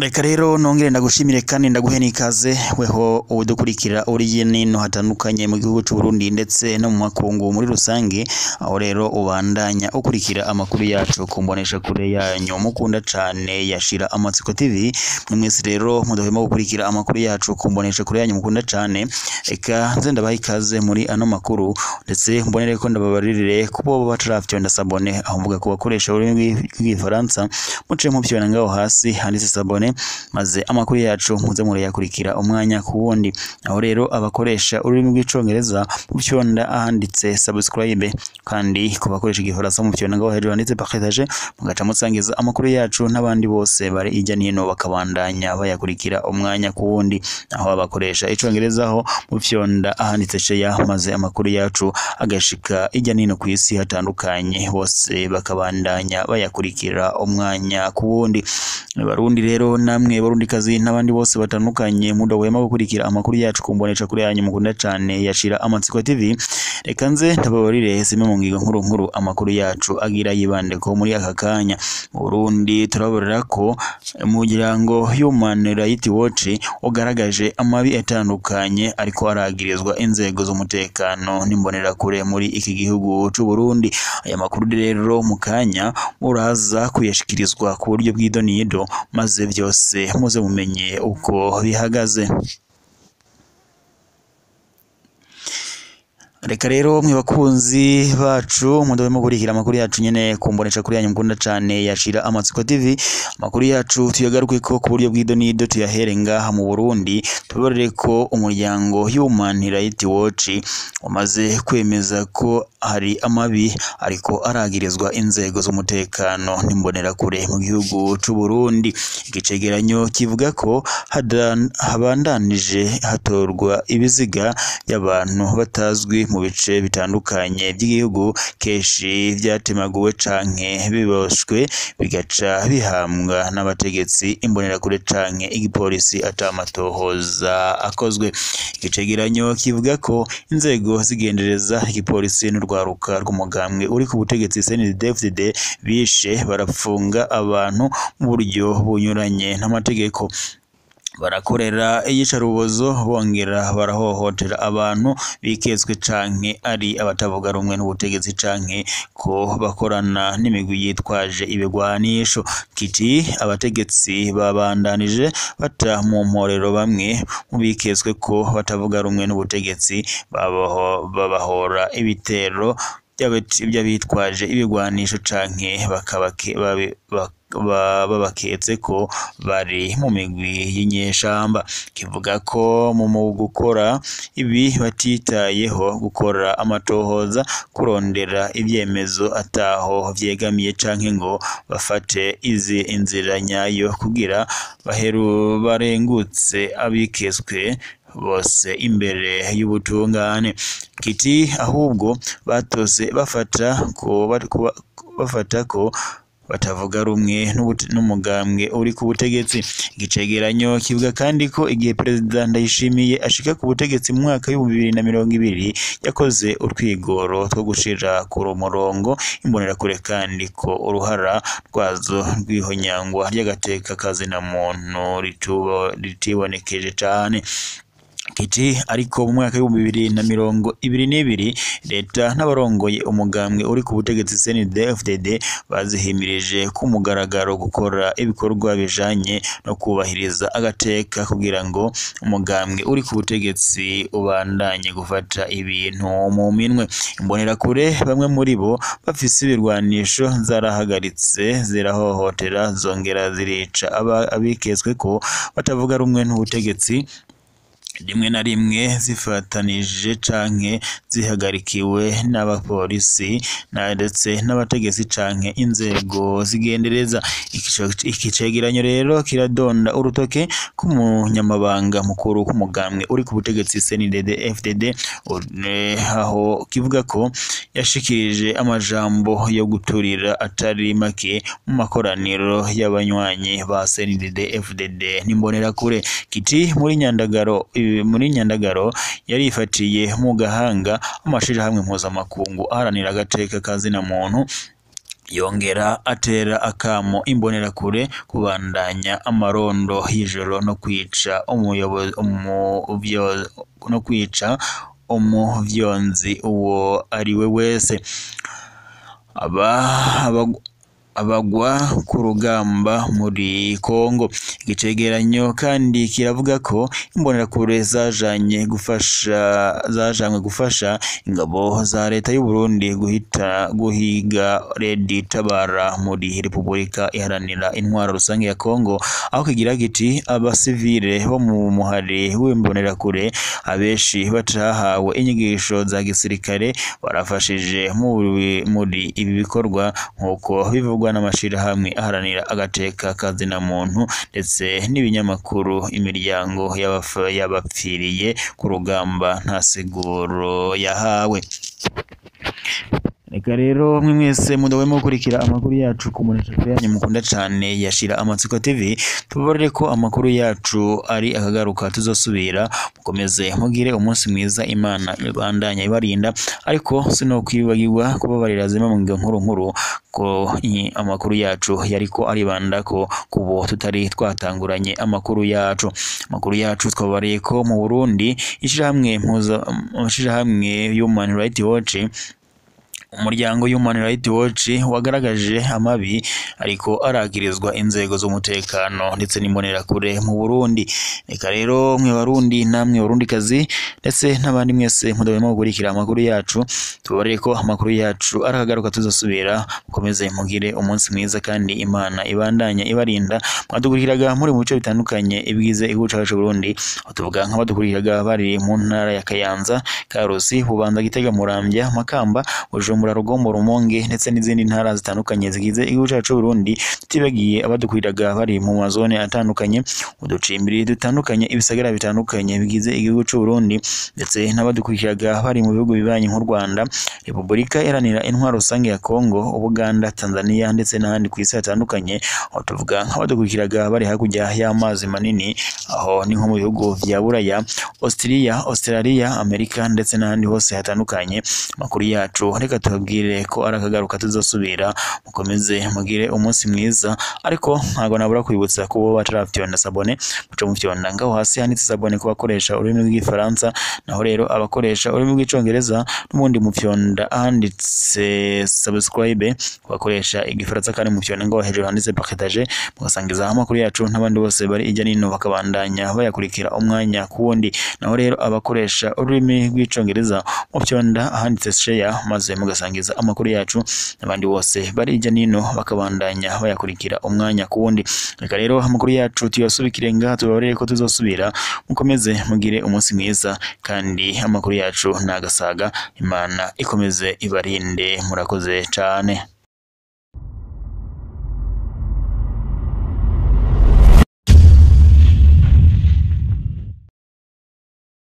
Reka rero nongere ndagushimire kandi ndaguhe n'ikaze weho udukurikira uri nino hatandukanye mu gihugu c'u Burundi ndetse no mu makungu muri rusange, aho rero ubandanya ukurikira amakuru yacu ku mbonesha kure yanyu mukunda cane yashira Amatsiko TV. Mwese rero mudahwema gukurikira amakuru yacu ku mbonesha kure yanyu mukunda cane, reka nze ndabaha ikaze muri ano makuru, ndetse mbonere ko ndababaririre kubo batarafyonda s'abonner, aho mvuga ku bakoresha ururimi rw'igifaransa muce mufyonda ngaho hasi handitse s'abonner, maze amakuru yacu muze murayakurikira umwanya ku wundi. Aho rero abakoresha ururimi rw'icongereza mufyonda ahanditse subscribe, kandi ku bakoresha igifaransa mufyonda ngaho hejuru handitse partager, mugaca musangiza amakuru yacu n'abandi bose bari hirya n'ino bakabandanya bayakurikira umwanya ku wundi. Aho abakoresha icongereza ho mufyonda ahanditse share, maze amakuru yacu agashika hirya n'ino kw'isi hatandukanye, bose bakabandanya bayakurikira umwanya ku wundi. Barundi rero namwe barundikazi n'abandi bose batandukanye mudahwema gukurikira amakuru yacu ku mbonesha kure yanyu mukunda cane yashira Amatsiko TV, reka nze ndababarire zimwe mu ngingo nkuru nkuru amakuru yacu agira yibandeko muri aka kanya. Mu Burundi turabarira ko umuryango Human Rights Watch ugaragaje amabi atandukanye ariko aragirizwa inzego z'umutekano n'imbonerakure muri iki gihugu c'u Burundi. Aya makuru rero mu kanya muraza kuyashikirizwa ku buryo bw'idonido, maze byose muze mumenye uko bihagaze. Reka rero mwe bakunzi bacu mudahwema gukurikira amakuru yacu nyene ku mbonesha kure yanyu mukunda cane yashira Amatsiko TV. Amakuru yacu tuyagaruke ko ku buryo bw'idonido tuyahere ngaha mu Burundi, tubarire ko umuryango Human Rights Watch umaze kwemeza ko hari amabi ariko aragirizwa inzego z'umutekano n'imbonerakure mu gihugu c'u Burundi. Igicegeranyo kivuga ko habandanije hatorwa ibiziga by'abantu batazwi mu bice bitandukanye by'igihugu, kenshi vyatemaguwe canke biboshwe bigaca bihambwa n'abategetsi, imbonerakure canke igipolisi atamatohoza akozwe. Igicegeranyo kivuga ko inzego zigendereza igipolisi n'urwaruka rw'umugambwe uri ku butegetsi CNDD-FDD bishe barapfunga abantu mu buryo bunyuranye n'amategeko, barakorera iyicarubozo, bongera barahohotera abantu biketswe canke ari abatavuga rumwe n'ubutegetsi canke ko bakorana n'imigwi yitwaje ibigwanisho. Kiti abategetsi babandanije bata mu mporero bamwe mu biketswe ko batavuga rumwe n'ubutegetsi, babahora ibitero by'abitwaje ibigwanisho canke babaketse ko bari mu migwi y'inyeshamba. Kivuga ko mu gukora ibi batitayeho gukora amatohoza, kurondera ivyemezo ataho vyegamiye canke ngo bafate izi inzira nyayo kugira barengutse abiketswe bose imbere y'ubutungane. Kiti ahubwo batose bafata ko batavuga rumwe n'umugambwe uri ku butegetsi. Igicegeranyo kivuga kandi ko igihe Perezida Ndayishimiye ashika ku butegetsi mu mwaka w'2020 yakoze utwigoro two gushira ku murongo imbonerakure, kandi ko uruhara rwazo rw'ihonyangwa ry'agateka kazina muntu ritibonekeje cane. Kiti ariko mu mwaka w'2022 leta n'abarongoye umugambwe uri ku butegetsi CNDD-FDD bazihimirije ku mugaragaro gukora ibikorwa bijanye no kubahiriza agateka kugira ngo umugambwe uri ku butegetsi ubandanye gufata ibintu mu minwe. Imbonerakure bamwe muri bo bafise ibirwanisho zarahagaritse zirahohotera zongera zirica abiketswe ko batavuga rumwe n'ubutegetsi, rimwe na rimwe zifatanije canke zihagarikiwe n'abapolisi ndetse n'abategetsi canke inzego zigendereza. Iki cegeranyo rero kiradonda urutoke k'umunyamabanga mukuru k'umugambwe uri ku butegetsi CNDD-FDD, aho kivuga ko yashikirije amajambo yo guturira atari make mu makoraniro y'abanywanyi ba CNDD-FDD n'imbonerakure. Kiti muri Nyandagaro yarifatiye mu gahanga amashirahamwe mpuzamakungu aharanira agateka kazina muntu Yongera atera akamo imbonerakure kubandanya amarondo y'ijoro no kwica umuvyonzi uwo ari we wese. Abagwa ku rugamba muri Kongo. Igicegeranyo kandi kiravuga ko imbonerakure zajanywe gufasha ingabo za leta y'u Burundi guhiga Red Tabara muri Repubulika Iharanira Intwaro Rusange ya Kongo, aho kigira kiti abasivile bo mu muhari w'imbonerakure abenshi batahawe inyigisho za gisirikare barafashije muri ibi bikorwa, nk'uko bivugwa n'amashirahamwe aharanira agateka kazina muntu ndetse n'ibinyamakuru. Imiryango y'abapfiriye ku rugamba nta siguro yahawe. Reka rero mwe mwese mudahwema gukurikira amakuru yacu ku mboneshakure yanyu mukunda cane yashira Amatsiko TV, tubabarire ko amakuru yacu ari akagaruka tuzosubira. Mukomeze mugire umunsi mwiza, Imana ibandanya ibarinda, ariko sinokwibagirwa kubabarira zimwe mu nkuru nkuru ko amakuru yacu yariko aribanda ko kubo tutari twatanguranye amakuru yacu. Amakuru yacu twabariye ko mu Burundi ishirahamwe Human Rights Watch, umuryango Human Rights Watch wagaragaje amabi ariko aragirizwa inzego z'umutekano ndetse n'imbonerakure mu Burundi. Reka rero mwe Barundi namwe Barundikazi ndetse n'abandi mwese mudahwema gukurikira amakuru yacu, tubabarire ko amakuru yacu arakagaruka tuzosubira. Mukomeze mugire umunsi mwiza kandi Imana ibandanya ibarinda. Mwadukurikiraga muri mu bice bitandukanye ibigize igihugu cacu Burundi, aho tuvuga nk'abadukurikiraga bari mu ntara ya Kayanza, Karusi, Bubanza, Gitega, Muramvya, Makamba, Bujumbura, Rugombo, Rumonge ndetse n'izindi ntara zitandukanye zigize igihugu cacu Burundi. Tutibagiye abadukuriraga bari mu mazone atandukanye, uducimbiri dutandukanye, ibisagara bitandukanye bigize igihugu c'u Burundi, ndetse n'abadukurikiraga bari mu bihugu bibanyi nk'u Rwanda, Repubulika Iharanira Intwaro Rusange ya Kongo, Ubuganda, Tanzania ndetse n'ahandi ku isi hatandukanye. Aho tuvuga nk'abadukurikiraga bari hakurya y'amazi manini, aho ni nko mu bihugu vya Buraya, Australia, Amerika ndetse n'ahandi hose hatandukanye. Amakuru yacu reka tubabwire ko arakagaruka tuzosubira. Mukomeze mugire umunsi mwiza, ariko ntago nabura kwibutsa kubo batarafyonda sabone, muce mufyonda ngaho hasi handitse sabone ku bakoresha ururimi rw'igifaransa, naho rero abakoresha ururimi rw'icongereza n'ubundi mufyonda ahanditse subscribe ku bakoresha igifaransa, kandi mufyonda ngaho hejuru handitse partage, mugasangiza amakuru yacu n'abandi bose bari ijya nino bakabandanya bayakurikira umwanya ku wundi. Naho rero abakoresha ururimi rw'icongereza mufyonda ahanditse share, maze mugasangiza amakuru yacu n'abandi bose bari ijya nino bakabandanya bayakurikira umwanya ku wundi. Reka rero amakuru yacu tuyasubikire ngaha, tubabarire ko tuzosubira. Mukomeze mugire umunsi mwiza kandi amakuru yacu nagasaga. Imana ikomeze ibarinde, murakoze cane.